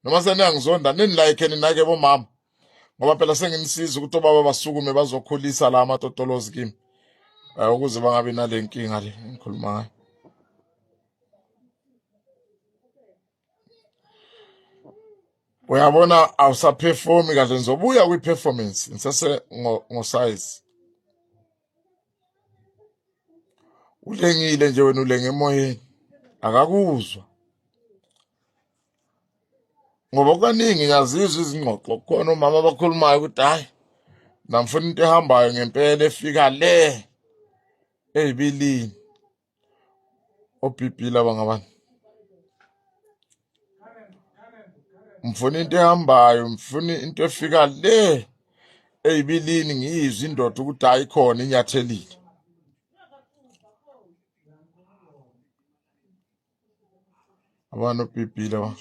Noma seniyangizonda ninilike nina-ke bomama, ngoba phela senginisiza ukuthi obaba basukume bazokhulisa la amatotolozi kimi, ukuze bangabi nale nkinga le engikhuluma ngayo. Uyabona awusaperformi kahle, ngizobuya kwi-performance ngisase ngo-size. Ulengile nje wena, ulenge emoyeni, akakuzwa. Ngoba kukaningi ngiyazizwa izingxoxo, kukhona omama abakhulumayo ukuthi hhayi, namfuna into ehambayo ngempela efika le eyibilini. OBB laba ngabani? Ngifuna into ehambayo, ngifuna into efika le eyibilini, ngiyizwe indoda ukuthi hayi khona inyathelile. Abantu OBB laba.